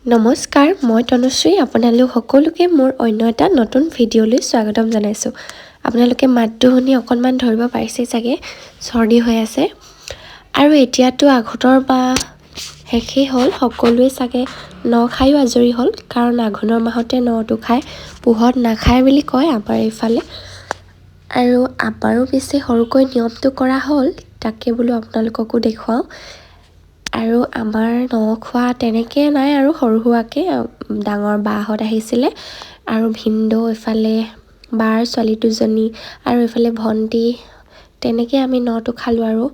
নমস্কাৰ, মই তনুশ্ৰী, আপোনালোক সকলোকে মোৰ অন্য এটা নতুন ভিডিঅ'লৈ স্বাগতম জনাইছোঁ। আপোনালোকে মাতটো শুনি অকণমান ধৰিব পাৰিছে চাগে, চৰ্দি হৈ আছে। আৰু এতিয়াতো আঘোণৰ মাহ শেষেই হ'ল, সকলোৱে চাগে ন খায়ো আজৰি হ'ল, কাৰণ আঘোণৰ মাহতে নটো খায়, পুহত নাখায় বুলি কয় আমাৰ এইফালে। আৰু আমাৰো পিছে সৰুকৈ নিয়মটো কৰা হ'ল, তাকে বোলো আপোনালোককো দেখুৱাওঁ। আৰু আমাৰ ন খোৱা তেনেকৈ নাই আৰু সৰু সুৰাকৈ ডাঙৰ বাহঁত আহিছিলে আৰু ভিনদেউ, এইফালে বাৰ ছোৱালী দুজনী আৰু এইফালে ভণ্টি, তেনেকৈ আমি নটো খালোঁ। আৰু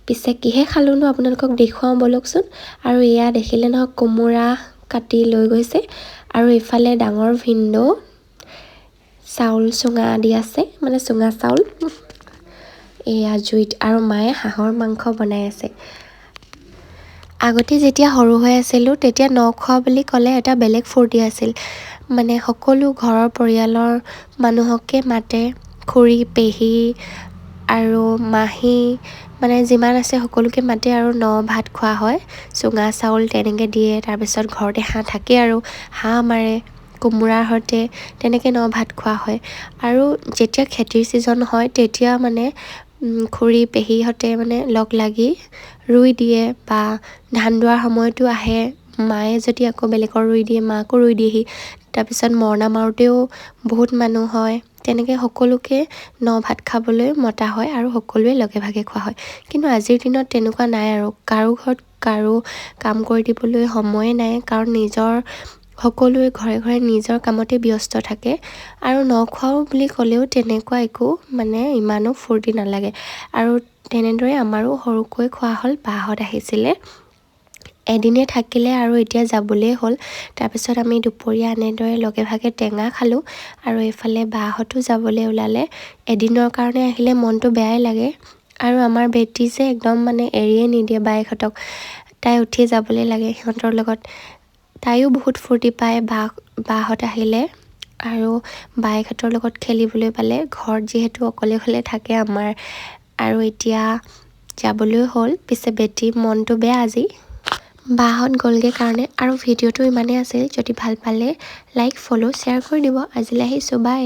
পিছে কিহে খালোঁনো আপোনালোকক দেখুৱাওঁ ব'লকচোন। আৰু এয়া দেখিলে নহয়, কোমোৰা কাটি লৈ গৈছে আৰু এইফালে ডাঙৰ ভিনদেউ চাউল চুঙা দি আছে, মানে চুঙা চাউল এয়া জুইত, আৰু মায়ে হাঁহৰ মাংস বনাই আছে। আগতে যেতিয়া সৰু হৈ আছিলোঁ, তেতিয়া ন খোৱা বুলি ক'লে এটা বেলেগ ফূৰ্তি আছিল। মানে সকলো ঘৰৰ পৰিয়ালৰ মানুহকে মাতে, খুৰী, পেহী আৰু মাহী, মানে যিমান আছে সকলোকে মাতে আৰু ন ভাত খোৱা হয়। চুঙা চাউল তেনেকৈ দিয়ে, তাৰপিছত ঘৰতে হাঁহ থাকে আৰু হাঁহ মাৰে কোমোৰাৰ সৈতে, তেনেকৈ ন ভাত খোৱা হয়। আৰু যেতিয়া খেতিৰ ছিজন হয়, তেতিয়া মানে খুৰী পেহীহঁতে মানে লগ লাগি ৰুই দিয়ে বা ধান দোৱাৰ সময়তো আহে। মায়ে যদি আকৌ বেলেগৰ ৰুই দিয়ে, মাকো ৰুই দিয়েহি। তাৰপিছত মৰণা মাৰোঁতেও বহুত মানুহ হয়, তেনেকৈ সকলোকে ন ভাত খাবলৈ মতা হয় আৰু সকলোৱে লগে ভাগে খোৱা হয়। কিন্তু আজিৰ দিনত তেনেকুৱা নাই আৰু কাৰো ঘৰত কাৰো কাম কৰি দিবলৈ সময়ে নাই, কাৰণ নিজৰ সকলোৱে ঘৰে ঘৰে নিজৰ কামতে ব্যস্ত থাকে। আৰু ন খোৱাও বুলি ক'লেও তেনেকুৱা একো মানে ইমানো ফূৰ্তি নালাগে। আৰু তেনেদৰে আমাৰো সৰুকৈ খোৱা হ'ল। বাহঁত আহিছিলে, এদিনে থাকিলে আৰু এতিয়া যাবলৈ হ'ল। তাৰপিছত আমি দুপৰীয়া এনেদৰে লগে ভাগে টেঙা খালোঁ আৰু এইফালে বাহঁতো যাবলৈ ওলালে। এদিনৰ কাৰণে আহিলে মনটো বেয়াই লাগে। আৰু আমাৰ বেটি যে একদম মানে এৰিয়ে নিদিয়ে বায়েকহঁতক, তাই উঠি যাবলৈ লাগে সিহঁতৰ লগত। তাইও বহুত ফূৰ্তি পায় বাহঁত আহিলে আৰু বায়েকহঁতৰ লগত খেলিবলৈ পালে, ঘৰত যিহেতু অকলে অকলে থাকে আমাৰ। আৰু এতিয়া যাবলৈ হ'ল, পিছে বেটিৰ মনটো বেয়া আজি বাহঁত গ'লগৈ কাৰণে। আৰু ভিডিঅ'টো ইমানেই আছিল, যদি ভাল পালে লাইক, ফ'ল', শ্বেয়াৰ কৰি দিব। আজিলৈ আহিছোঁ, বাই।